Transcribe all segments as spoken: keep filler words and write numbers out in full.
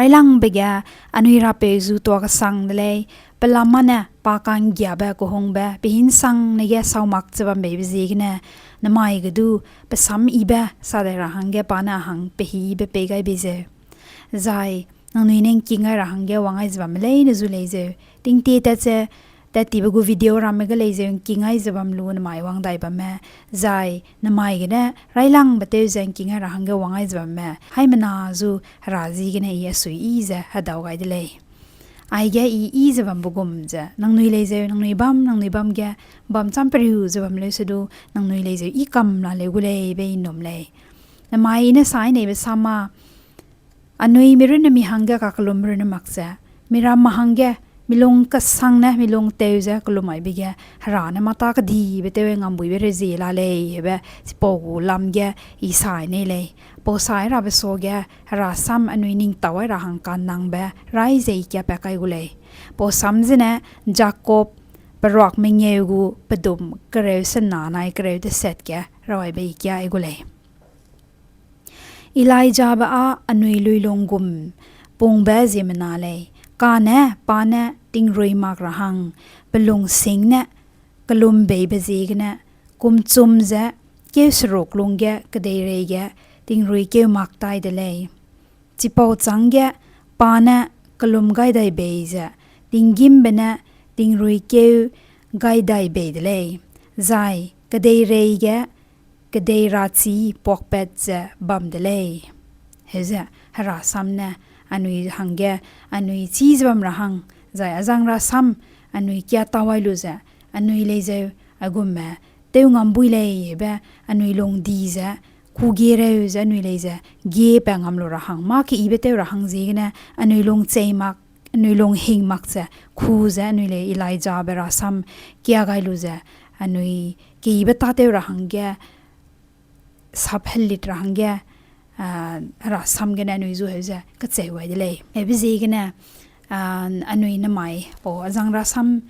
Railangbe ge anui rapeu zu tuâ kesang de lei, pelamane pa ka'nggiabe kehungbe pe hinsangne ge sau mak ze bambeibe ziegene, nemai ge du pe sam yibe sa dai ra hangge pa ne a hang pe hîbe pei gai bei zeu. Zai nangnui ne ’ngking gai ra hangge wang gai ze bamme leine zu lei zeu. Tingtie tat ze, tat tibe gu video ramme ge lei zeu ’ngking gai ze bam lu nemai wang dai bamme, zai nemai gene railangbe tew ze ’ngking gai ra hangge wang gai ze bamme, haimena zu Hera ziegene i a suiyi ze hedau gai de lei. Aige i yi ze bambe gum ze, nangnui lei zeu, nangnui bâm, nangnui bâm ge, bam cham periu ze bam leu se du, nangnui lei zeu, i kam la leu gu lei be i num lei. Nemai i ne sai neibe sam â, anui mi runne mi hangge kakellumbe runne mak ze, mi ramme hangge, mi lung kesang ne, mi lung tew ze kellum maibe ge, Hera ne mâ tâ kedibe tew ngambuibe rezie la lei, hebe, chipau gu lam ge, i sai nei lei. Pau sai rabe suage, Hera sam anui ning tau ai ra hang kannangbe, rai ze i kiapat kai gu lei. Pau sam zene, Jakob, peruak mengeu gu, pedum, kereu sena nai, kereu deset ge, rau aibe i kia ai gu lei. Elijahbe â anui luilung gum pungbe ziemmena lei. Kane pa ne tingrui mak ra hang pe lungsîng ne kellumbeibe ziegene, kum chum ze kêu seruk lungge kedeirei ge tingrui kêu mak tai de lei. Chipau chângge pa ne kellum gai dai bei ze, tinggîmbe ne tingrui kêu gai dai bei de lei, zai kedeirei ge kedei rachî puakpat ze bam de lei. Heuze Hera sam ne anui hangge, anui chî ze bam ra hang, zai azang rasam anui kia tau ai lu ze, anui lei zeu, aigumme tew ngam bui lei, hebe anui lung di ze, kugereu ze anui lei ze, gie pa ngam lu ra hang, mâ keyibe tew ra hang ziegene, anui lung chei mak, anui lung hing mak ze, ku ze anui lei Elijahbe rasam kia gai lu ze, anui keyibe tâtew ra hangge, sap helit ra hangge, ah, rasam gene anui zu heu ze kacheu gai de lei. Hebe ziegene, ah, anui nemai pau azang rasam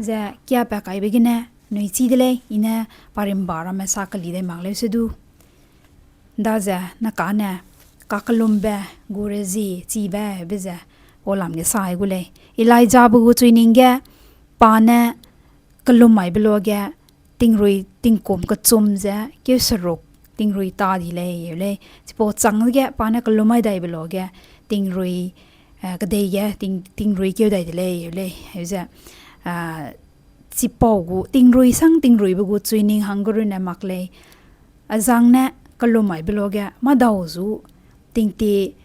ze kiapat kaibe gene anui chî de lei, i ne parimba ramme sa keli dai mak leu se du. Daze ne kane, kakellumbe gu rezie chibe be ze, pau lam ge sai gu lei. Elijahbe gu chuining ge, pa ne kellum maibe luage, tingrui tingkum kechum ze, kêu seruk, tingrui ta di lei, heu lei. Chipau châng ge, pa ne kellum mai daibe luage, tingrui, eh, kedei ge, ting-, tingrui kêu dai de lei, heu lei. Heu ze, ah, chipau gu, tingrui sang tingruibe gu chuining hangge runne mak lei. Azang ne kellum maibe luage, mâdau zu, tingtie,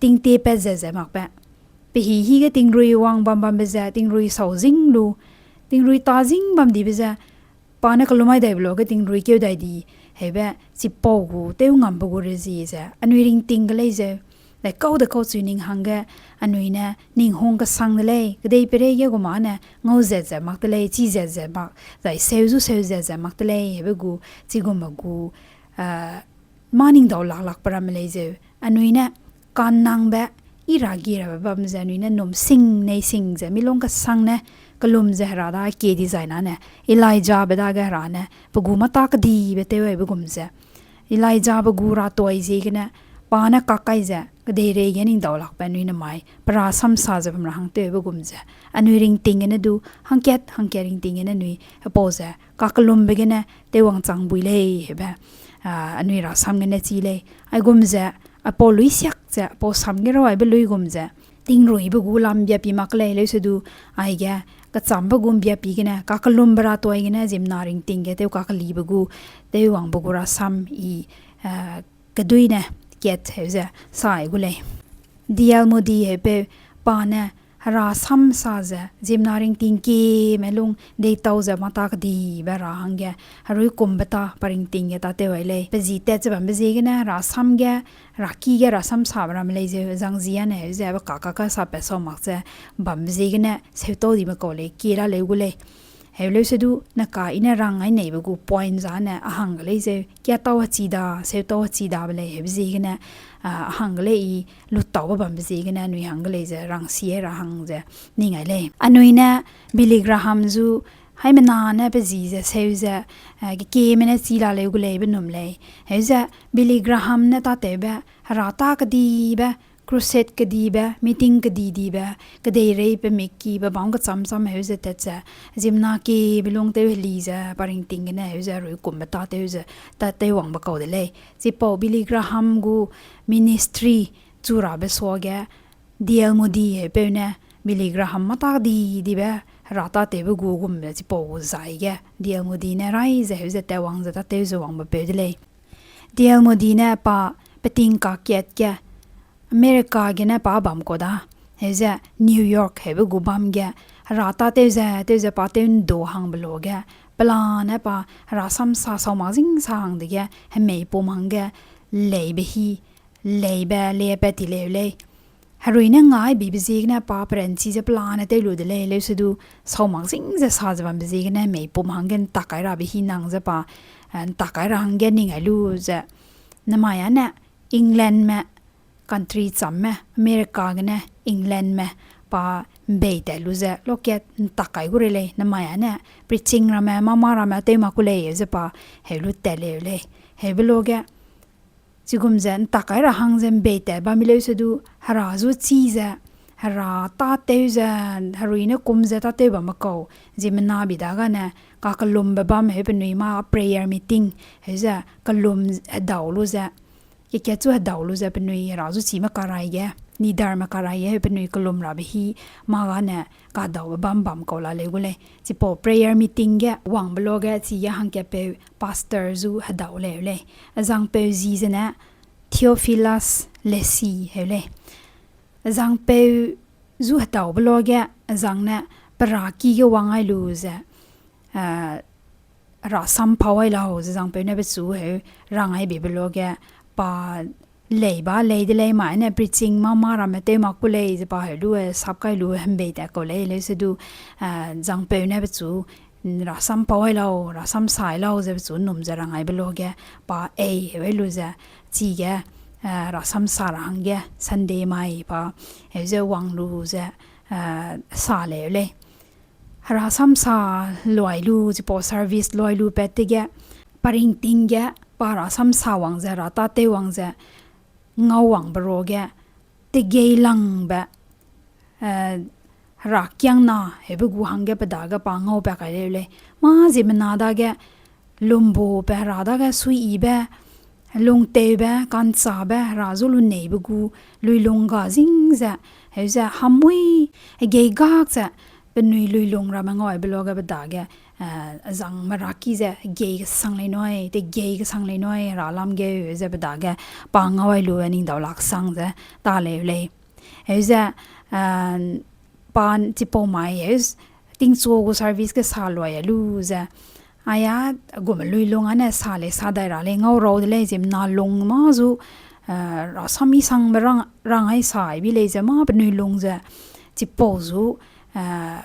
tingtie pat ze ze makbe. Pe hî hî ge tingrui wang bam bambe ze, tingrui sau zing lu, tingrui ta zing bam dibe ze, pa ne kellum mai daibe luage tingrui kêu dai di, heube, chipau gu, tew ngambe gu rezie ze, anui ringting ge lei zeu. Daikau daikau chuining hangge, anui ne, ning hung kesang de lei, kedei peireige gu mâ ne, ngau zat ze mak de lei, chî zat ze mak, zai seu zu seu zat ze mak de lei, hebe gu, chigumbe gu, ah, mâ ning dau lak lakbe ramme lei zeu, anui ne, kannangbe, i ra gi rabe bam ze, anui ne, num sing, nei sing ze, milung kesang ne, kellum ze Hera da kie dizai nane, Elijahbe dage Hera ne, pe gu mâ tâ kedibe tew aibe gum ze, Elijahbe gu ratoi ziegene, pa ne kak kai ze, kedeirei ge ning dau lakbe anui nemai, pe rasam sa ze bam ra hang tewbe gum ze, anui ringting gene du, hangkat, hangkat ringting gene anui, hepau ze, kakellumbe gene, tew wangchang bui lei, hebe, ah, anui rasam gene chî lei, aigum ze, apau luisiak ze, apau sam ge rau aibe luigum ze, tingruibe gu lam biapi mak lei, leu se du, aige, kechambe gu biapi gene, kakellumbe ratoi gene, ziemmena ringting ge, tew kakelibe gu, tew wangbe gu rasam i, eh, keduine kat heu ze sai gu lei. D L Moody heupeu pa ne Hera sam sa ze, ziemmena ringting kieme lung deitau ze mâ tâ kedibe ra hangge, herui kumbe tâ pa ringting ge tâtew ai lei. Pe zi tat ze bambe ziegene Hera sam ge, Heraki ge Hera sam sabe ramme lei zeu, zang zi ane heu ze, be ka ka ka sapat sau mak ze, bambe ziegene, seutau dime kau lei, kie la leu gu lei. Heu leu se du, ne ka i ne rang ai neibe gu point zane, a hangge lei zeu, kia tau hechi da, seutau hechi dabe lei, heube ziegene, ah, a hangge lei i, lutaube bambe ziegene, anui hangge lei ze, rang si ai ra hang ze, ning ai lei. Anui ne, Billy Graham zu, haimena ne pe zi ze, seu ze, eh, kekieme ne chi la leu gu lei be num lei. Heu ze, Billy Graham ne tâtewbe, Hera tâ kedibe, crusade kedibe, meeting kedidibe, kedeirei pe mik kibe bam kecham cham heu ze tat ze, ziemmena kibe lungtew heli ze, pa ringting gene heu ze, herui kumbe tâtew ze, tâtew wangbe kau de lei. Chipau Billy Graham gu ministry chu rabe suage, D L Moody heupeu ne, Billy Graham mâ tak di dibe, hera tâtewbe gu gumbe chipau gu zai ge, D L Moody ne rai ze heu ze tat wang ze tâtew ze wangbe peu de lei. D L Moody ne pa peting kakat ge, America gene pa bam kau da, heu ze New York heube gu bam ge, hera tâtew ze, tew ze pa tew ’ndu hangbe luage, pelane pa herasam sa sau mak zing sa hang dege, hemei pum hangge, leibe hi, leibe lepat ti leu lei. Herui ne ngai bibe ziegene pa peranchi ze pelane tew lu de lei, leusedu sau mak zing ze sa ze bambe ziegene hemei pum hangge ’ntak kai rabe hi nang ze pa, eh, ’ntak kai ra hangge ning ai lu ze. Namai â ne Englandme, country chamme, America gene Englandme, pa ’mbei tat lu ze, lokat ’ntak kai gu rei lei, namai â ne preaching ramme, mâ mâ ramme tew mak ku lei, heu ze pa heu lu tat leu lei. Heube luage, chigum ze ’ntak kai ra hang ze ’mbei tat bam mi leusedu, hera zu chî ze, hera tâtew ze, herui ne kum ze tâtew bamme kau, ziemmena bi dagene, kakellumbe bam heu penui mâ prayer meeting, heu ze kellum hedau lu ze, kekat chu hedau lu ze penui hera zu chîme karai ge, leaderme karai ge heu penui kellum rabe hi, mâ gane kadaube bam bam kau la leu gu lei. Chipau prayer meeting ge wangbe luage chige hangkatpeu pastor zu hedau leu lei. Azangpeu ji zene Theophilus Lacy heu lei. Azangpeu zu hedaube luage, azang ne peraki ge wang ai lu ze, eh, rasam pau ai lau ze zangpeu ne pechu heu rang ai bibe luage, pa lei ba lei de lei mai ne preaching mâ mâ ramme tew mak ku lei ze pa heu lu, eh, sap kai lu hembei tat kau lei, leusedu, eh, zangpeu ne pechu, mm, rasam pau ai lau, rasam sa ai lau ze pechu ’nnum ze rang aibe luage, pa ei heu ai lu ze, chige, eh, rasam sa ra hangge, Sunday mai pa, heu ze wang lu ze, eh, sa leu lei. Herasam sa luai lu, chipau service luai lu pat dege, pa ringting ge, pa rasam sa wang ze, hera tâtew wang ze, ngau wangbe ruage, tegeilangbe, eh, herakiangna heube gu hangge pe dage pa ngau pat kai leu lei. Mâ ziemmena dage, lumbu pe hera dage suiyibe, lungtewbe, ka'nchâbe, hera zu luneibe gu, luilung ga zing ze, heu ze hamui, hegei gak ze, penui luilung ramme ngau aibe luage pe dage, eh, azang meraki ze, hegei kesang lei nui, tegei kesang lei nui, hera lam geu ze pe dage, pa ngau ai lu, eh, ning dau lak sang ze, ta leu lei. Heu ze, eh, pa chipau mai, heu, tingchu gu service ge sa luai ai lu ze, aia, gume luilung â ne sa lei sa dai ra lei ngau rau de lei ziemmena lung mâ zu, eh, rasam misangbe rang, rang ai sa ai bi lei ze mâ penui lung ze, chipau zu, eh,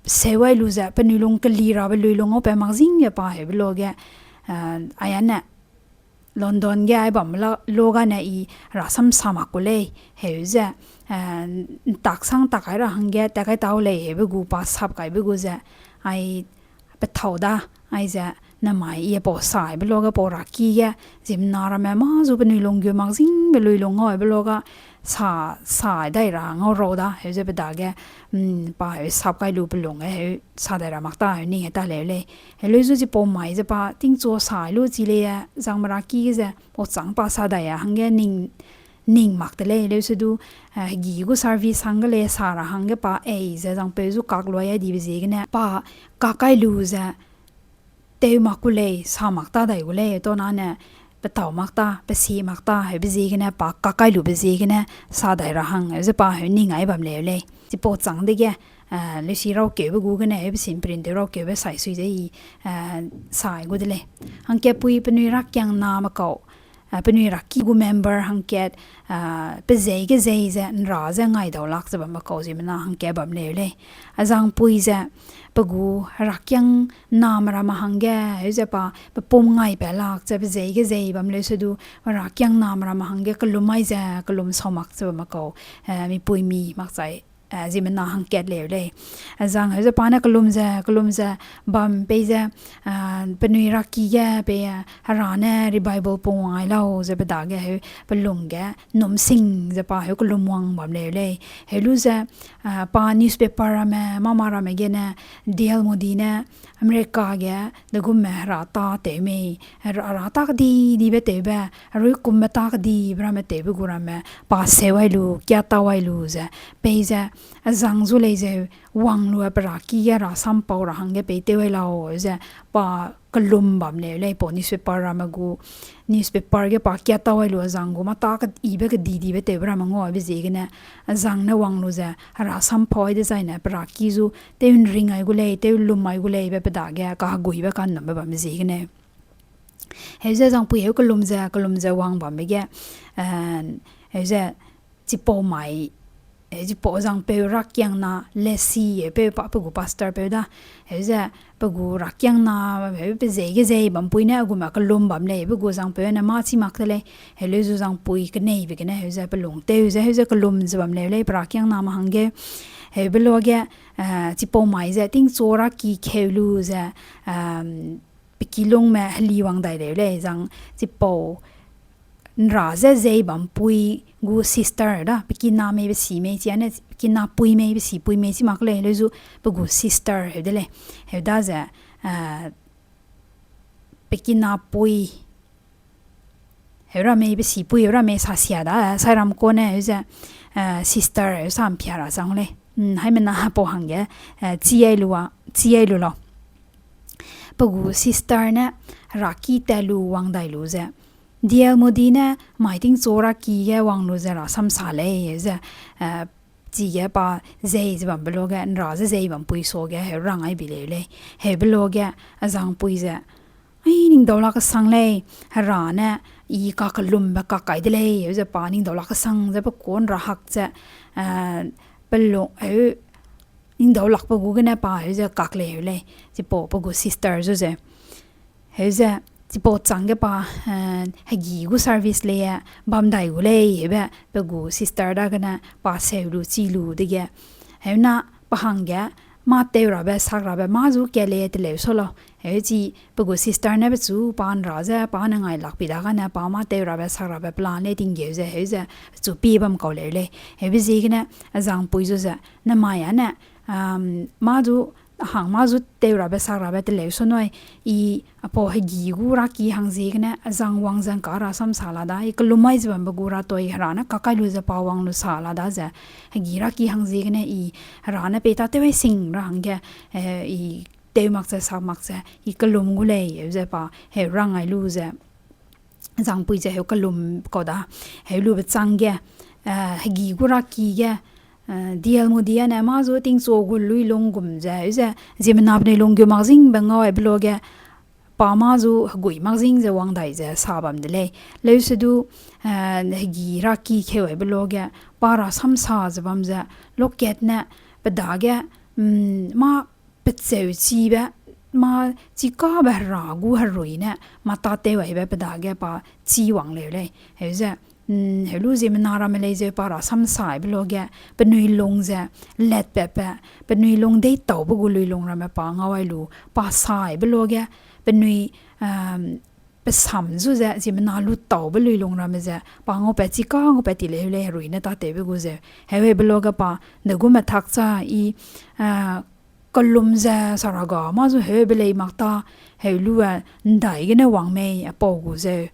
seu ai lu ze, penui lung keli rabe luilung ngau pat mak zing ge pa heube luage, eh, aia ne, London ge ai bam la, luage ne i rasam sa mak ku lei, heu ze, eh, ’ntak sang tak kai ra hangge, tat kai tau lei, heube gu pa sap kaibe gu ze, ai pethau da, aize, namai i pau sa aibe luage pau raki ge, ziemmena ramme mâ zu penui lung gu mak zingbe luilung ngau aibe luage, sa, sa dai ra ngau rau da, heu ze pe dage, mm, pa heu sap kai lu pe lung ge heu sa dai ra mak ta, heu ning ai ta leu lei. Heleu zu chipau mai ze pa tingchu sa ai lu chi lei, zang meraki ge ze, pau châng pa sa dai a hangge ning, ning mak de lei, leusedu, eh, hegî gu service hangge lei sa ra hangge pa ei ze zangpeu zu kak luai ai dibe ziegene, pa kak kai lu ze, tew mak ku lei, sa mak ta dai gu lei, tau na ne, petau mak ta, pesi mak ta, heube ziegene, pa kak kai lube ziegene, sa dai ra hang, heu ze pa heu ning ai bam leu lei. Chipau châng dege, eh, leusi rakeube gu gene, heube sin print tew rakeube sai sui ze i, eh, sai gu de lei. Hangkatpui penui rakiangname kau, eh, penui raki gu member hangkat, eh, pe zei ge zei ze ’nra ze ngai dau lak ze bambe kau ziemmena hangkat bam leu lei. Azangpui ze pe gu rakiangname ramme hangge, heu ze pa pe pum ngai pat lak ze pe zei ge zei bam leusedu, rakiangname ramme hangge kellum ai ze, kellum sau mak ze bambe kau, eh, mipuimi makchai eh, ziemmena hangkat leu lei. Azang heu ze pa ne kelum ze, kelum ze bam pei ze, eh, penui raki ge pei, eh, Hera ne revival pung wang ai lau ze pe dage heu pe lung ge num sing ze pa heu kelum wang bam leu lei. Heu lu ze, eh, pa newspaper ramme, mâ mâ ramme gene, D L Moody ne America ge degumme Hera tâ tew mei, Hera, Hera tâ kedidibe tewbe, herui kumbe tâ kedibe ramme tewbe gu ramme, pa seu ai lu, kia tau ai lu ze, pei ze, azang zu lei zeu, wang lu pe raki ge Hera sam pau ra hangge pei tew ai lau ze, pa kelum bam leu lei pau newspaper ramme gu, newspaper ge pa kia tau ai lu azang gu mâ tâ ke-, ibe kedidibe tewbe ramme ngau aibe ziegene, azang ne wang lu ze, Hera sam pau ai dezaine pe raki zu, tew nring ai gu lei, tew lum ai gu lei be pe dage, kaheguibe kanumbe bambe ziegene. Heu ze zangpui heu kelum ze, kelum ze wang bambe ge, eh, heu ze chipau mai, eh, chipau zangpeu rakiangna Lesi, heu peu pa, pe gu pastor peu da. Heu ze pe gu rakiangna, heu pe zei ge zei bampui ne, a gume kelum bam lei, pe gu zangpeu ne mâ chî mak de lei. Heu leu zu zangpui keneibe gene, heu ze pe lung tew ze, heu ze kelum ze bam leu lei, pe rakiangname hangge. Heube luage, eh, chipau mai ze, tingchu raki keu lu ze, eh, pe kilungme heli wang dai leu lei, zang chipau nra ze zei bampui gu sister da, pe kina mei pe si mei, chi ane pe kina pui mei pe si pui mei chî mak lei, leu zu pe gu sister heu de lei. Heu da ze, eh, pe kina pui, heu ramme pe si pui, heu ramme sasia da, eh, sairam kane, heu ze, eh, sister, heu sam pia ra chang lei. Mm, haimena pau hangge, eh, chi ai lu a, chi ai lu lau. Pe gu sister ne raki tat lu wang dai lu ze, D L Moody ne mai tingchu raki ge wang lu ze rasam sa lei, heu ze, eh, chige pa zei ze bambe luage, nra ze zei bampui suage, heu rang ai bi leu lei. Heube luage, azangpui ze, ai, ning daulak kesang lei, Hera ne, i kakelumbe kak kai de lei, heu ze pa ning daulak kesang ze pe ku nra hak ze, eh, pe lu, heu, ning daulakbe gu gene pa heu ze kak lei heu lei, chipau pe gu sister zu ze. Heu ze, chipau chângge pa, eh, hegi gu service lei, bam dai gu lei, heube, pe gu sister dagene, pa seu lu, chi lu dege. Heuna, pa hangge, mâ tew rabe, sak rabe, mâ zu kat lei teleu sa lau. Heu chi, pe gu sister ne pechu, pa nra ze, pa ne ngai lak pi dagene, pa mâ tew rabe, sak rabe, plan lei tinggeu ze, heu ze, pechu pie bam kau leu lei. Heube ziegene, azangpui zu ze, nemai ane, um, mâ zu, hang mâ zu tew rabe, sak rabe, teleu sa nui, i, apau hegi gu raki hang ziegene, azang wang zang ka rasam sa la da, i kelum ai ze bambe gu ratoi, Hera ne kak kai lu ze pa wang lu sa la da ze, hegi raki hang ziegene, i, Hera ne pei tâtew ai sing ra hangge, eh, i tew mak ze, sak mak ze, i kelum gu lei, heu ze pa, heu rang ai lu ze, zangpui ze heu kelum kau da, heu lube chângge, eh, hegi gu raki ge, eh, D L Moody ane mâ zu tingchu gu luilung gum ze, heu ze, ziemmena penui lungkeu mak zingbe ngau aibe luage, pa mâ zu hegui mak zing ze wang dai ze sa bam de lei. Leusedu, eh, hegi raki keu aibe luage, pa rasam sa ze bam ze, lokat ne, pe dage, mm, mâ pecheu chibe, mâ chikabe Hera gu herui ne, mâ tâtew aibe pe dage pa chi wang leu lei. Heu ze, mm, heu lu ziemmena ramme lei zeu pa rasam saibe luage, penui lung ze, letpatbe, penui lung deitaube gu luilung ramme pa ngau ai lu, pa saibe luage, penui, um, pe sam zu ze, ziemmena lutaube luilung ramme ze, pa ngaupat chika ngaupat ti leu lei herui ne tâtewbe gu zeu. Heu heube luage pa, degume thak cha i, eh, kelum ze saraga mâ zu heube lei mak ta, heu lu, eh, ndai gene wang mei, apau gu zeu.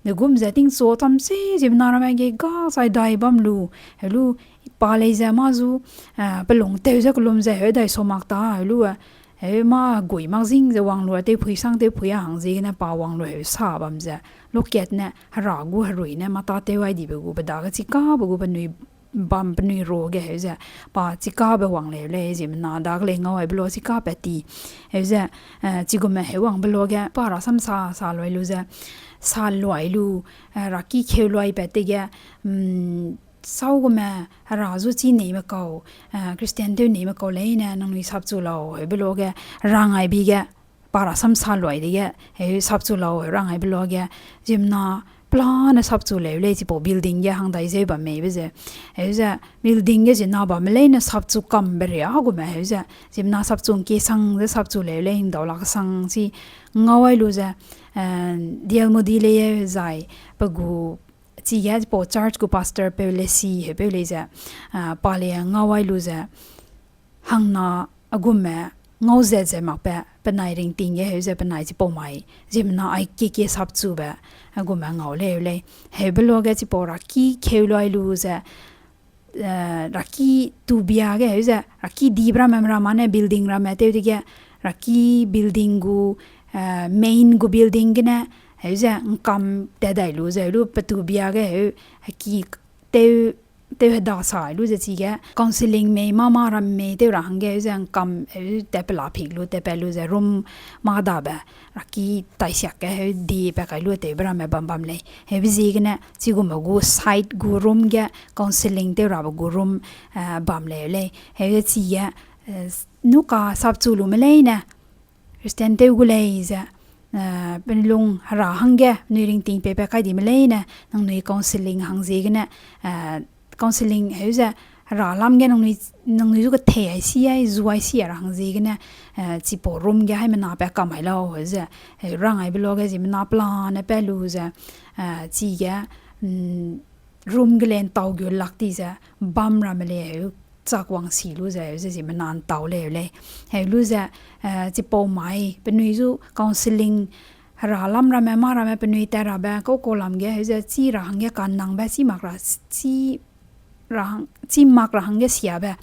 Degum ze tingchu cham si ziemmena ramme ge ga chai dai bam lu, heu lu pa lei ze mâ zu, eh, pelung tew ze kelum ze heu dai sa mak ta, heu lu, eh, heu mâ gui mak zing ze wang lu, eh, tewphui sang tewphui a hang ziegene pa wang lu heu sa bam ze, lokat ne Hera gu herui ne mâ tâtew ai dibe gu pe dage chikabe gu penui bam penui ruage heu ze, pa chikabe wang leu lei, ziemmena dage lei ngau aibe lu chikapat ti. Heu ze, eh, chigume heu wangbe luage, pa rasam sa, sa luai lu ze, sa luai lu, eh, raki keu luaipat dege, mm, sau gume, Hera zu chî neime kau, eh, Christian tew neime kau leine, nangnui sapchu lau, heube luage, rang ai bi ge, pa rasam sa luai dege, heu sapchu lau, heu rang aibe luage, ziemmena pelane sapchu leu lei, chipau building ge hang dai zeu bam meibe ze. Heu ze building ge ziemmena bamme leine sapchu kambe ria gume heu ze, ziemmena sapchu ngkesang ze sapchu leu lei, hingdau lak sang chi ngau ai lu ze, eh, D L Moody lei eu zai, pe gu chige chipau church gu pastor peu le si heupeu lei ze, ah, pa le ngau ai lu ze, hangna a gume ngau zet ze makbe, penai ringting ge heu ze penai chipau mai, ziemmena ai kie kie sapchube, a gume ngau leu lei. Heube luage chipau raki keu lu ai lu ze, eh, raki tubia ge heu ze, raki dibe ramme ramme ne building ramme tew dege, raki building gu, eh, main gu building gene, heu ze ngkam tat dai lu ze, heu lu pe tubia ge heu, heki tew, tew heda sai lu ze chige, counselling mei mâ mâ ramme tew ra hangge, heu ze ngkam, heu tat pela pik lu, tat pat lu ze room mâ dabe, raki taisiak ge heu di pa kai lu tewbe ramme bam bam lei. Heube ziegene, chigume gu side gu room ge counselling tew rabe gu room, eh, bam leu lei. Heu ze chige, eh, nuka sapchu lume leine, Christian tew gu lei ze, eh, penui lung hera hangge, penui ringting peipat kai dime leine, nangnui counselling hang ziegene, eh, counselling heu ze, hera lam ge nangnui, nangnui zu kethei ai si ai, zu ai si ai ra hang ziegene, eh, chipau room ge haimena pa kam ai lau heu ze, eh, rang aibe luage ziemmena pelane pa lu ze, eh, chige, mm, room gele ntau gu lak ti ze, bam ramme lei heu, chak wangsi lu ze, heu ze ziemmena ntau leu lei. Heu lu ze, eh, chipau mai, penui zu counselling, hera lam ramme, mâ ramme penui tat rabe, kau kau lam ge, heu ze chi ra hangge kannangbe, chi mak ra, chi ra hang, chi mak ra hangge siabe,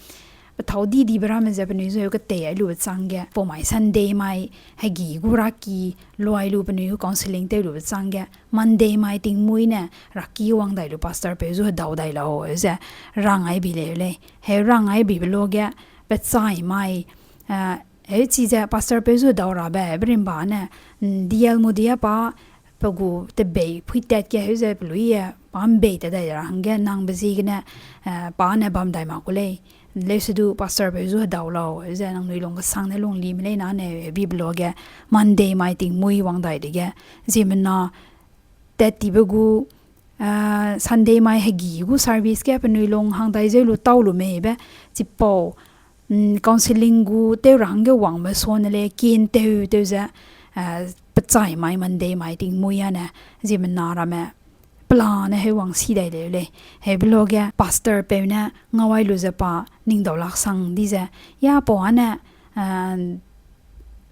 pethâu di dibe ramme ze penui zu heu ketei ai lube chângge, pau mai Sunday mai, hegi gu raki, luai lu penui gu counselling tew lube chângge, Monday mai tingmuî ne, raki wang dai lu pastor peu zu hedau dai lau, heu ze rang ai bi leu lei. Heu rang ai bibe luage, pechai mai, eh, heu chi ze pastor peu zu hedau rabe, berimba ne, mm, D L Moody a pa, pe gu tebei phuitat ge heu ze pelui e, pa mbei tat dai ra hangge nangbe ziegene, eh, pa ne bam dai mak ku lei. Leusedu pastor peu zu hedau lau, heu ze nangnui lung kesang ne lung lime leine ne, heu bibe luage, Monday mai tingmuî wang dai dege, ziemmena tat tibe gu, eh, Sunday mai hegi gu service ge penui lung hang dai zeu lu tau lu meibe, chipau, mm, counselling gu tew ra hangge wangbe sane lei, kin tew tew ze, eh, pechai mai Monday mai tingmuî a ne, ziemmena ramme pelane heu wangsi dai leu lei. Heube luage pastor peu ne ngau ai lu ze pa ningdau lak sang di ze, ya pau a ne, eh,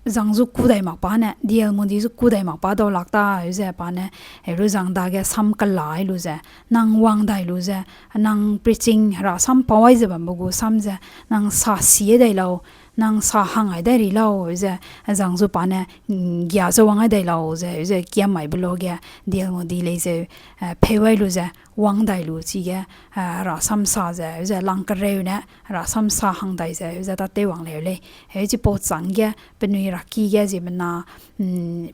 zang zu kû dai mak pa ne, D L Moody zu kû dai mak pa dau lak ta, heu ze pa ne, heu lu zang dage sam kela ai lu ze, nang wang dai lu ze, nang preaching hera sam pau ai ze bambe gu sam ze, nang sa si dai lau, nang sa hang ai dai ri lau, heu ze, zang zu pa ne, mm, gia ze wang ai dai lau ze, heu ze kiam maibe luage, D L Moody lei zeu, eh, pheu ai lu ze, wang dai lu chige, eh, hera sam sa ze, heu ze lang kereu ne, hera sam sa hang dai ze, heu ze tâtew wang leu lei. Heu chipau chângge, penui raki ge ziemmena, mm,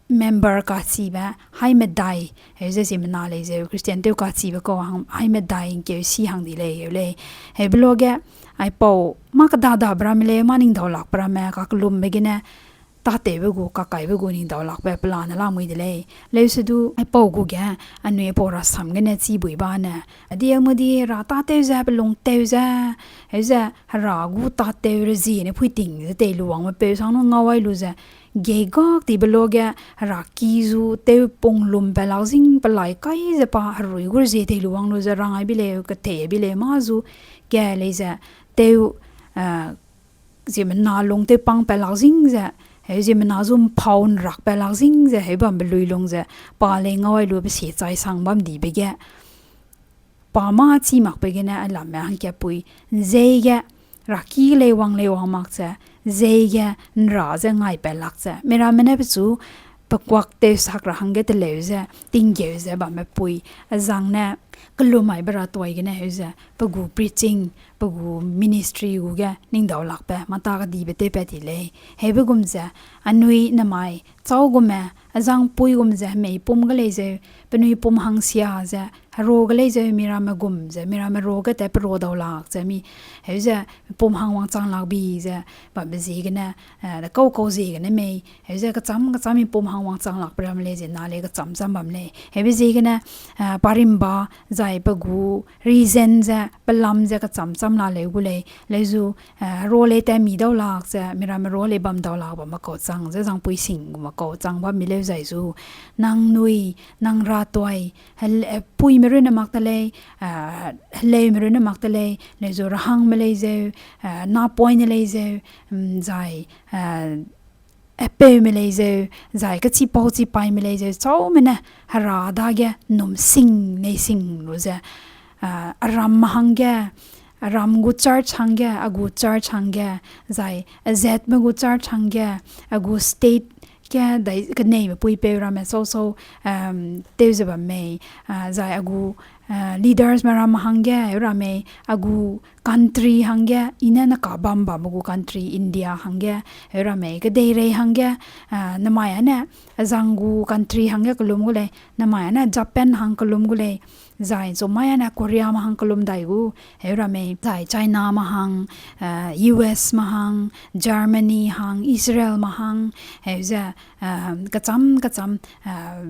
member kachibe, hai medai, heu ze ziemmena lei zeu, Christian tew kachibe kau hang, hai medai ngkeu si hang di lei, heu lei. Heube luage, aipau, mâ kedadabe ramme lei, mâ ningdau lakbe ramme, kakellumbe gene, tâtewbe gu, kakaibe gu ningdau lakbe pelane lamui de lei. Leusedu, aipau gu ge, anui aipau rasam gene chî bui ba ne, D L Moody ra tâtew ze, pe lung tew ze, heu ze, hera gu tâtew rezie ne phuiting ze tei lu wangme peu sang nu ngau ai lu ze, gei gak tibe luage, hera ki zu tew pung lum pe lak zing, pelai kai ze pa herui gu rezie tei lu wang lu ze rang ai bi lei, ketei ai bi lei, mâ zu ge lei ze, tew, eh, ziemmena lung tew pang pat lak zing ze, heu ziemmena zu mpau nrak pat lak zing ze, heu bambe lui lung ze, pa lei ngau ai lu pe sie chai sang bam dibe ge, pa mâ chî makbe gene, ailamme hangkatpui, nzeige, raki lei wang lei wang mak ze, zeige, nra ze ngai pat lak ze, miramme ne pechu, pe kuak tewsak ra hangge teleu ze, tinggeu ze bambe pui, azang ne, kellum aibe ra tuai gene heu ze, pe gu preaching, pe gu ministry gu ge, ningdau lakbe, mâ ta kedibe tewpat ti lei. Heube gum ze, anui nemai, châu gume, azang pui gum ze, hemei pum ge lei zeu, penui pum hangsia ze, Hera ge lei ze miramme gum ze, miramme ro ge tat pe ro dau lak ze mi, heu ze pum hang wangchang lak bi ze, bambe ziegene, eh, de kau kau ziegene mei, heu ze kecham kecham mi pum hang wangchang lak pe ram lei ze na lei kecham cham bam lei. Heube ziegene, eh, parimba zai pe gu reason ze, pe lam ze kecham cham la leu gu lei, leu zu, eh, ro lei tat mi dau lak ze, miramme ro lei bam dau lak bamme kau chang ze, zangpui sing gume kau chang bam mi leu zai zu, nang nui, nang ra tuai, hel-, eh, puime runne mak te lei, eh, heleume runne mak te lei, leu zu rahangme lei zeu, eh, napoine lei zeu, mm, zai, eh, eh, peume lei zeu, zai kechipau chipaime lei zeu, chaume ne Hera dage num sing nei sing lu ze, ah, aram hangge, aram gu church hangge, a gu church hangge, zai azatme gu church hangge, a gu state ge dai keneime puipeu ramme sau sau, em, tew ze bam mei, ah, zai a gu, eh, leadersme ram hangge, heu ra mei, a gu country hangge, i ne neka bam bamme gu country, India hangge, heu ra mei, kedeirei hangge, ah, nemai ane, azang gu country hangge kelum gu lei, nemai ane Japan hang kelum gu lei, zai chumai ane Koreame hang kelum dai gu, heu ra mei, zai Chiname hang, eh, U S me hang, Germany hang, Israelme hang, heu ze, eh, kecham kecham, eh,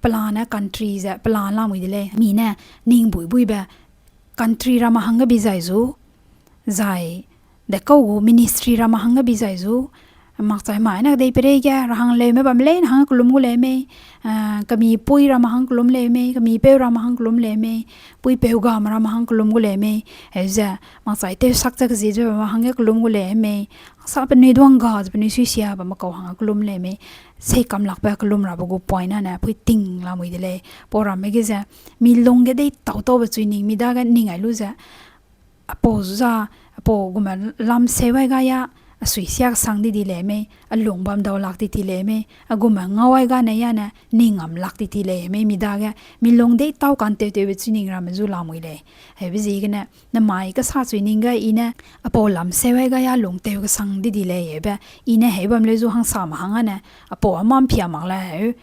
pelane country ze pelan lamui de lei. Mi ne ning buibuibe country ramme hangge bi zai zu, zai de kau gu ministry ramme hangge bi zai zu, makchai mai ne kedei peireige rahangleume bamme leine hangge kelum gu lei mei, eh, kemipui ramme hang kelum lei mei, kemipeu ramme hang kelum lei mei, puipeu game ramme hang kelum gu lei mei, heu ze, makchai tewsak ze kezie ze bamme hangge kelum gu lei mei, sa penui duangga ze penui suisia bamme kau hangge kelum lei mei, seikamlakbe kelum rabe gu point ane pui ting lamui de lei. Pau ramme ge ze, mi lung ge deitau taube chui ning mi dage ning ai lu ze, apau zu za, apau gume lam seu ai ga ya, a suisia kesang di di lei mei, a lung bam dau lak di ti lei mei, a gume ngau ai ga ne ya ne, ning ngam lak di ti lei mei, mi dage, mi lung deitau kantewtewbe chui ning ramme zu lamui lei. Heube ziegene, nemai kesa chui ning ge i ne, apau lam seu ai ga ya lung tew kesang di di lei, heube, i ne heu bam leu zu hangsame hang ane, apau a mampia mak le heu,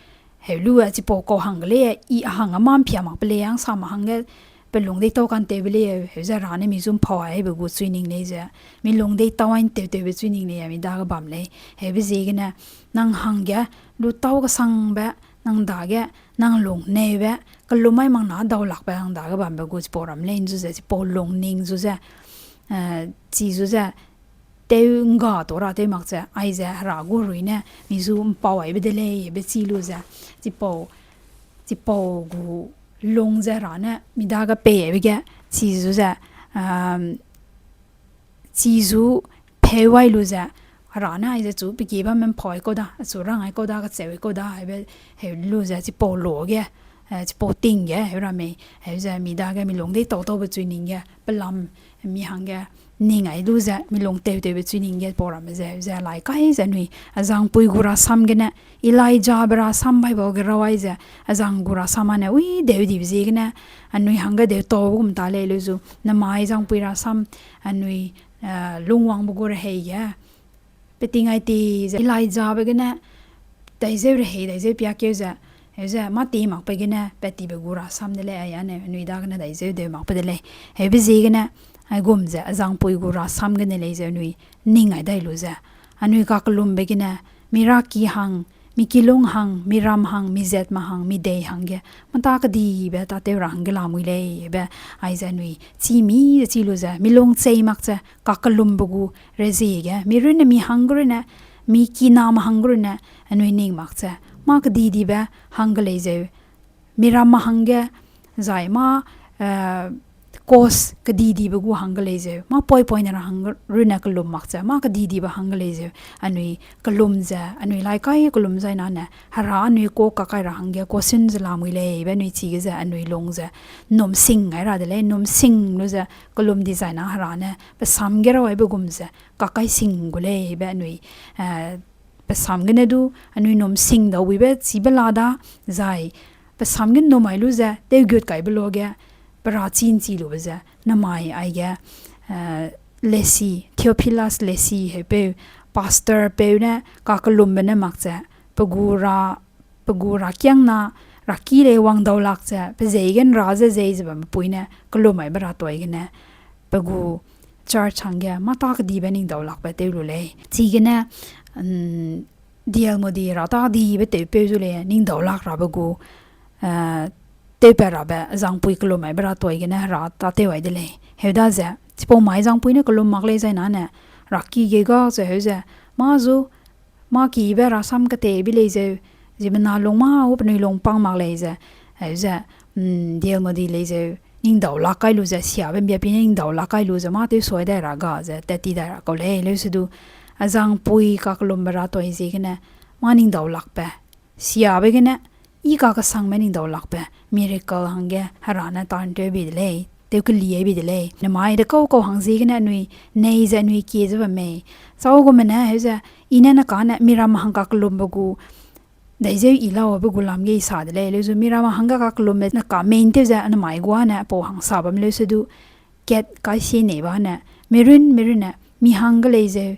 heu lu a chipau kau hangge lei, i a hang a mampia mak pe lei, hangsame hangge, pe lung deitau kantewbe lei, heu ze Hera ne mi zu mpau aibe gu chui ning lei ze, mi lung deitau ai ntewtewbe chui ning lei, mi dage bam lei, heube ziegene, nang hangge, lu tau kesangbe, nang dage, nang lung neube, kelum ai mak na dau lakbe nang dage bambe gu chipau ram lei zu ze, chipau lung ning zu ze, eh, chi zu ze, tew ngga ta ra tew mak ze, aize Hera gu rui ne, mi zu mpau aibe de lei, be chi lu ze, chipau, chipau gu lung ze Hera ne, mi dage pei aibe ge, chi zu ze, um, chi zu pheu ai lu ze, Hera ne aize chu pe kie bamme mpau ai kau da, achu rang ai kau da, kacheu ai kau da, aibe heu lu ze, chipau lo ge, eh, chipau ting ge, heu ra mei, heu ze mi dage mi lung deitau taube chui ning ge, pelam mi hangge, ning ai lu ze, mi lung tewtewbe chui ning ge, pau ramme ze, heu ze, lai kai ze anui, azangpui gu rasam gene, Elijahbe rasam Bible ge rau ai ze, azang gu rasam ane, ui, deu dibe ziegene, anui hangge deu taube gum ta lei leu zu, nemai zangpui rasam, anui, eh, lungwangbe gu rehei ge, pe ting ai ti ze Elijahbe gene, daizeu rehei, daizeu piakeu ze, heu ze, mâ ti makbe gene, pat tibe gu rasam de lei, ai ane, anui dagene daizeu deu makbe de lei. Heube ziegene, aigum ze, azangpui gu rasam gene lei ze anui, ning ai dai lu ze. Anui kakellumbe gene, mi raki hang, mi kilung hang, mi ram hang, mi zatme hang, mi dei hangge, mâ ta kedibe tâtew ra hangge lamui lei, be, aize anui, chî mi ze chî lu ze, mi lung chei mak ze, kakellumbe gu, rezie ge, mi runne mi hangge runne, mi kiname hangge runne, anui ning mak ze, mâ kedidibe hangge lei zeu, mi ramme hangge, zai mâ, eh, cause kedidibe gu hangge lei zeu, mâ poipoine ra hangge runne kellum mak ze, mâ kedidibe hangge lei zeu, anui kellum ze, anui lai kai kellum zai nane, Hera anui kau kakai ra hangge question ze lamui lei, be anui chige ze, anui lung ze, num sing ai ra de lei, num sing lu ze, kellum dizai na Hera ne, pe sam ge rau aibe gum ze, kakai sing gu lei, be anui, eh, pe sam gene du, anui num sing dau buibe chibe la da, zai, pe sam ge num ai lu ze, tewgut kaibe lo ge, pe ra chin chi lube ze, namai aige, eh, Lesi, Theophilus Lesi heupeu, pastor peu ne, kakellumbe ne mak ze, pe gu ra, pe gu rakiangna, raki lei wang dau lak ze, pe zei ge ’nra ze zei ze bamme pui ne, kelum aibe ratoi gene, pe gu church hangge mâ tâ kedibe ning dau lakbe tew lu lei. Chigene, mm, D L Moody ra tâ dibe tewpeu zu lei, ning dau lak rabe gu, eh, tewpat rabe, zangpui kelum aibe ratoi gene hera tâtew ai de lei. Heudaze, chipau mai zangpui ne kelum mak lei zai nane, raki ge ga ze heu ze, mâ zu, mâ kibe rasam ketei bi lei zeu, ziemmena lung mâ u penui lung pang mak lei ze, heu ze, mm, D L Moody lei zeu, ning dau lak kai lu ze, siabe ’mbia pi ne ning dau lak kai lu ze, mâ tewsui dai ra ga ze, tat ti dai ra kau lei, leuse du, a zangpui kakelumbe ratoi ziegene, mâ ning dau lakbe, siabe gene, i kakesangme ning dau lakbe, miracle hangge, hera ne tâ ’ntew bi de lei, tew keli ai bi de lei. Nemai dekau kau hang ziegene anui, nei ze anui kie ze bam mei. Chau gume ne, heu ze, i ne ne kane, miramme hang kakelumbe gu, daizeu i laube gu lam ge i sa de lei, leu zu miramme hangge kakelumbe ne ka main tew ze, nemai guane, pau hang sa bam leuse du, kat kai sie nei ba ne, mirun, mirunne, mi hangge lei zeu,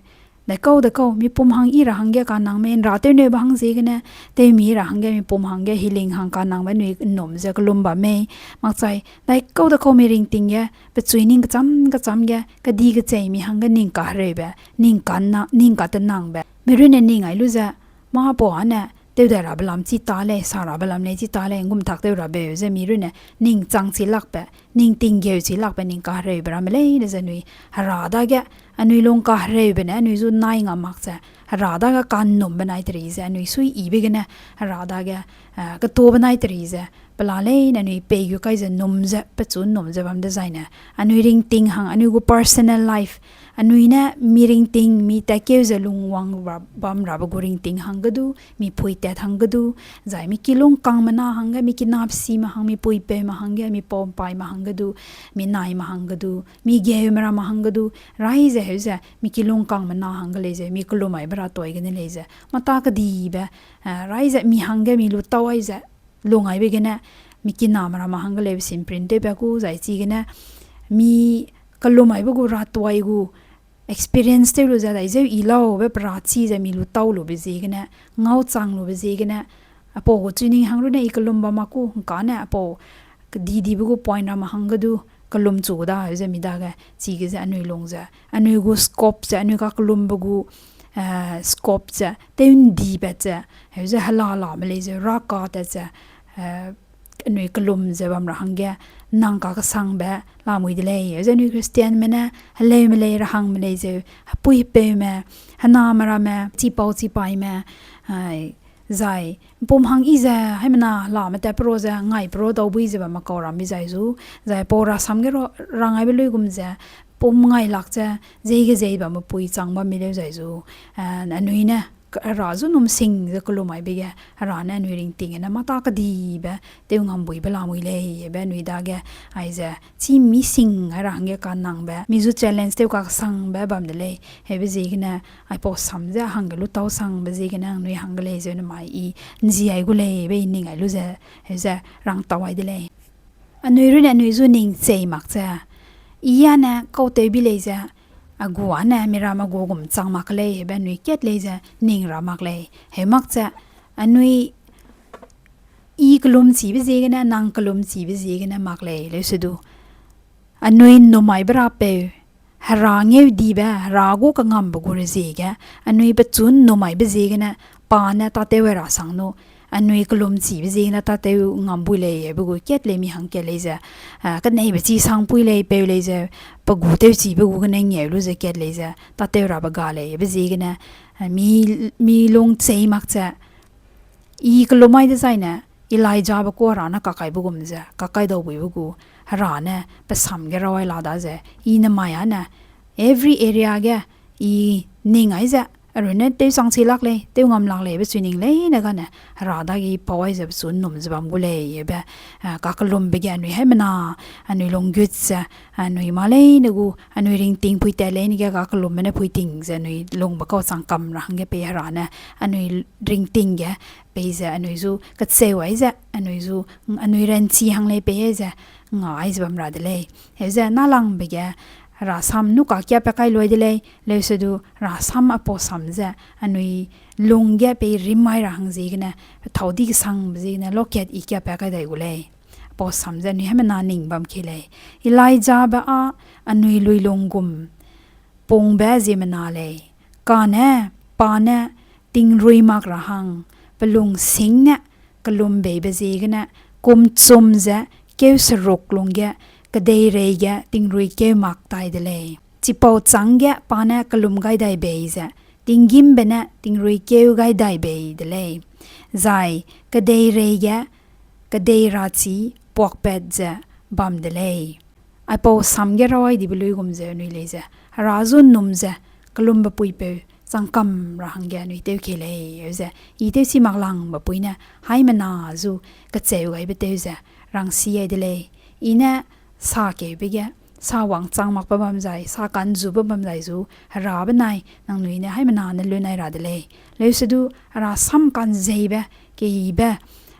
daikau, daikau, mipum hang i ra hangge kanangme, ’nra tew neu ba hang ziegene, tewmi ra hangge, mipum hangge, healing hang kanangbe, nui ’nnum ze kelum bam mei, makchai, daikau, daikau, mi ringting ge, pechui ning kecham, kecham ge, kedi kechei mi hangge ning kahereube, ning kana-, ning katenangbe, mirunne ning ai lu ze, mâ pau ane, tew dai rabe lam chi ta lei, sa rabe lam lei chi ta lei, ’nggum tak tew rabe ze mirunne, ning chang chi lakbe, ning tinggeu chi lakbe, ning kahereube ramme leine ze anui, hera dage, anui lung kahereube ne, anui zu nai nga mak ze, hera dage kanumbe nai teri ze, anui sui ibe gene, hera dage, eh, ketobe nai teri ze, pela leine anui pei gu kai ze num ze, pechu num ze bam dezaine, anui ringting hang, anui gu personal life, anui ne mi ringting, mi tatkeu ze lungwang ra-, bam rabe gu ringting hangge du, mi pui tat hangge du, zai mi kilung kangme na hangge, mi kinapsime hang, mi puipeume hangge, mi paumpaime hangge du, mi naime hangge du, mi geume ramme hangge du, rai ze heu ze, mi kilung kangme na hangge lei ze, mi kelum aibe ratoi gene lei ze, mâ tâ kedibe, eh, rai ze mi hangge mi lu tau ai ze, lung aibe gene, mi kiname ramme hangge lei be simprin tewbe gu, zai chigene, mi kelum aibe gu ratoi gu, experience tew lu ze daizeu i laube perachi ze mi lu tau lube ziegene, ngau chang lube ziegene, apau gu chuning hang runne i kelum bam mak ku, ’ngkane apau kedidibe gu point ramme hangge du, kelum chu gu da, heu ze mi dage, chige ze anui lung ze, anui gu scope ze, anui kakelumbe gu, eh, scope ze, tew ’ndipat ze, heu ze hela lame lei ze, raka tat ze, eh, anui kelum ze bam ra hangge, nang kakesangbe lamui de lei, heu ze anui Christianme ne, heleume lei, rahangme lei zeu, hepui hepeume, hename ramme, chipau chipaime, ai, zai, ’mpum hang i ze, haimena lame tat pero ze, ngai pero dau bui ze bamme kau ram bi zai zu, zai pau rasam ge ro, rang aibe luigum ze, pum ngai lak ze, zeige zei bamme pui chang bam mi leu zai zu, eh, anui ne, k-, hera zu num sing ze kelum aibe ge, hera ne anui ringting gene mâ tâ kedibe, tew ngambuibe lamui lei, be anui dage, aize, chi mi sing ai ra hangge kanangbe, mi zu challenge tew kaksangbe bam de lei, heube ziegene, aipau sam ze hangge lu tau sangbe ziegene, anui hangge lei zeu nemai i, ’nzi ai gu lei, be i ning ai lu ze, heu ze, rang tau ai de lei. Anui runne anui zu ning chei mak ze, i ane kau tew bi lei ze, a gu ane miramme gu gum chang mak lei, heube anui kat lei ze, ning ra mak lei, heu mak ze, anui i kelum chibe ziegene, nang kelum chibe ziegene mak lei, leuse du. Anui ’nnum aibe rapeu, hera ngeudibe, hera gu kangambe gu reziege, anui pechu ’nnum aibe ziegene, pa ne tâtew ai ra sang nu, anui kelum chibe ziegene tâtew ngam bui lei, heube gu kat lei mi hang kat lei ze, ah, keneibe chi sangpui lei, peu lei ze, pe gu tewchibe gu gene ngeu lu ze kat lei ze, tâtew rabe ga lei, heube ziegene, ah, mi, mi lung chei mak ze, i kelum ai dezaine, Elijahbe ku hera ne kakaibe gum ze, kakai daubuibe gu, hera ne pe sam ge raw ai la da ze, i nemai ane, every area ge, i ning ai ze, arune tewchang chi lak lei, tew ngam lak lei, be chuning leine gane, hera dage i pau ai ze pechu ’nnum ze bam gu lei, be, ah, kakelumbe ge anui haimena, anui lunggut ze, anui mâ leine gu, anui ringting pui tat leine ge kakelumbe ne pui ting ze, anui lungbe kau chang kam ra hangge pei hera ne, anui ringting ge, pei ze anui zu kacheu ai ze, anui zu, anui ranchi hang lei pei ai ze, nga ai ze bam ra de lei. Heu ze nâlangbe ge, Hera sam nu kakiapat kai lui de lei, leuse du Hera sam aipau sam ze anui lung ge peirimai ra hang ziegene, pethâu di kesangbe ziegene lokat i kiapat kai dai gu lei. Aipau sam ze anui haimena ning bam kei lei. Elijabe â anui luilung gum pungbe ziemmena lei. Kane pa ne tingrui mak ra hang, pe lungsîng ne kelum beibe ziegene, kum chum ze kêu seruk lungge kedeirei ge tingrui kêu mak tai de lei. Chipau chângge pa ne kelum gai dai bei ze tinggîmbe ne tingrui kêu gai dai bei de lei, zai kedeirei ge kedei rachî puakpat ze bam de lei. Aipau sam ge raw ai dibe luigum ze anui lei ze, Hera zu ’nnum ze kelumbe puipeu chang kam ra hangge anui tew kei lei, heu ze, i tewchi mak langbe pui ne haimena zu kecheu gaibe tew ze rangsi ai de lei. I ne sakeube ge, sa wangchang makbe bam zai, sa ka'nzube bam zai zu, Hera benai nangnui ne haimena ne lun ai ra de lei. Leuse du, Hera sam ka'nzeibe, keyibe,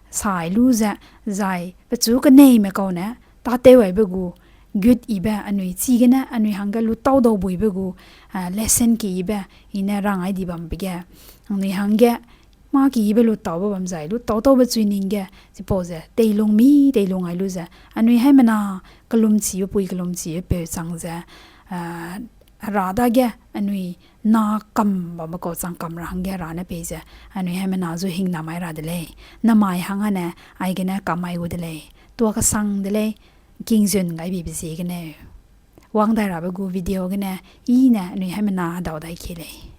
sai lu ze, zai pechu keneime kau ne tâtew aibe gu, gut yibe anui chigene anui hangge lutau dau buibe gu, lesson keyibe, i ne rang ai di bambe ge, nangnui hangge mâ keyibe lutaube bam zai, lutau taube chui ning ge, chipau ze teilung mi teilung ai lu ze, anui haimena kelumchibe pui kelumchibe peu chang ze, Hera dage anui na kam bambe kau chang kam ra hangge Hera ne pei ze, anui haimena zu hingnam ai ra de lei. Namai hang â ne aigene kam ai gu de lei. Tuâ kesang de lei, ’ngkingzun gaibibe ziegeneu. Wang dai rabe gu video gene, i ne anui haimena hedau dai kei lei.